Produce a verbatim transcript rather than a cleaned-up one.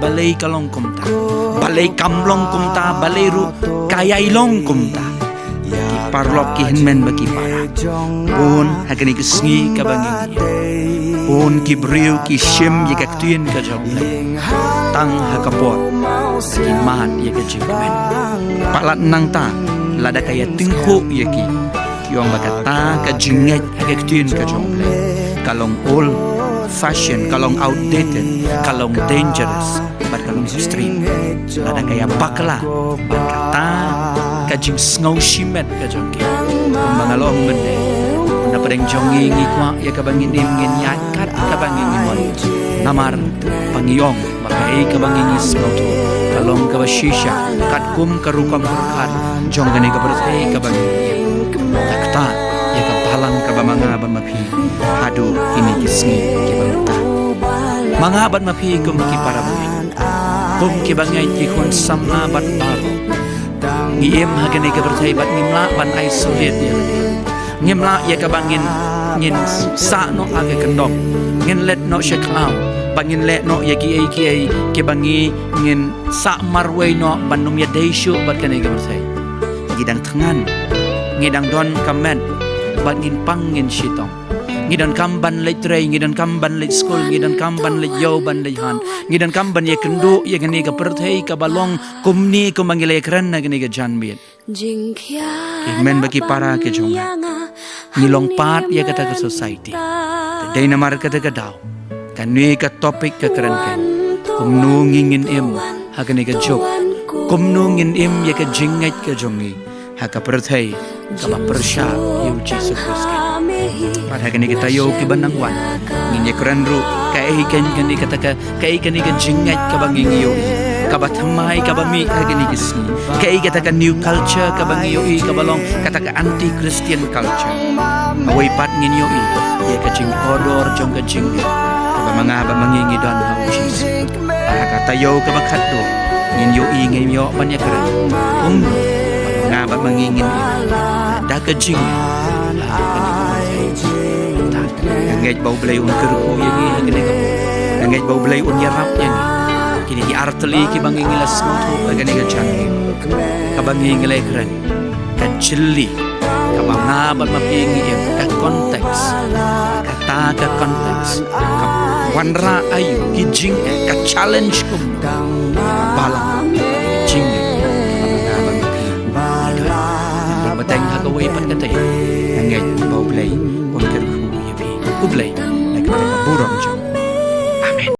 Balei ka long kumta? Balei kam long kumta? Balei ruh ka ïai long kumta? Ki paralok, ki hynmen bad ki para, bun ha kane ka sngi kaba ngi ïa, bun ki briew ki shim ïa ka ktien ka jong U Blei tang ha ka por ba ki mad ïa ka jingkmen. Palat nangta, lada ka ïa tyngkhuh ïa ki, ki ong ba kata ka jingngeit ha ka ktien ka jong U Blei ka long old fashion, ka long outdated, ka long dangerous, bad ka long extreme. Lada ka ïa bakla bad kata ka jingsngew shimet ka jong ki, kumba nga la ong mynne, na pdeng jong ngi, ngi kwah ïa kaba ngin im, ngin ïaid kat kaba ngi, ngi mon. Namar ba ngi ong ba kaei kaba ngi, ngi sngewthuh ka long kaba shisha, katkum ka rukom pyrkhat jong kane ka pyrthei kaba ngi im. Ka ktah ïa ka balang kaba ma nga bad ma phi haduh kine ki sngi kiba mynta. Ma nga bad ma phi kum ki para bangeit, kum kiba ngeit, ki khun samla bad baroh, ngi im ha kane ka pyrthei bad ngim lah ban isolate ïa lade. Ngim lah ïa kaba ngin, ngin sah noh ha ka kyndong, ngin leit noh sha khlaw, ba ngin leh noh ïa kiei kiei kiba ngi, ngin sah marwei noh ban ym ïadei shuh bad kane ka pyrthei. Ngi dang thngan, ngi dang don ka met, bad ngin pang, ngin shitom. Ngi donkam ban leit trei, ngi donkam ban leit skul, ngi donkam ban leit ïew, ban leit han, ngi donkam ban ïakynduh ïa kane ka pyrthei kaba long kumne kumba ngi la ïakren ha kane ka janmiet. Ki hynmen bad ki para ki jong nga, ngi long part ïa kata ka society. Te dei namar kata ka daw, kane ka topic ka kren kein, kumno ngi ngin im ha kane ka juk, kumno ngin im ïa ka jingngeit ka jong ngi ha ka pyrthei kaba pyrshah ïa U Jisu Khrist. Bad ha kine ki taïew kiba nang wan, ngin ïakren ruh kaei kane, kata ka, kaei kane ka jingngeit kaba ngi, ngi ïohi, kaba thymmai, kaba mih ha kine ki sngi. Kaei kata ka new culture kaba ngi ïohi, kaba long kata ka anti-Christian culture. Hawei pat ngin ïohi ïa ka jingkordor jong ka jingngeit kaba ma nga bad ma ngi ngi don ha U Jisu. Bad ha ka taïew kaba khatduh ngin ïohi, ngin ïoh ban ïakren kumno ma nga bad ma ngi ngin ïohi da ka jingngeit. Nga ngeit ba U Blei un kyrkhu ïa ngi ha kane ka por. Nga ngeit ba U Blei un ïarap ïa ngi. Kine ki artylli kiba ngi, ngi la sngewthuh ha kane ka janmiet kaba ngi, ngi la ïakren, ka jylli kaba nga bad ma phi ngi im, ka context, kata ka context ka wanrah aïu, ki jingeh, ka challenge kumno, ka balang, ki jingeh kaba nga bad ma phi ngi don. Bad tang ha kawei pat ka taïew, nga ngeit ba U Blei un kyrkhu ïa phi. Khublei na ka burom jong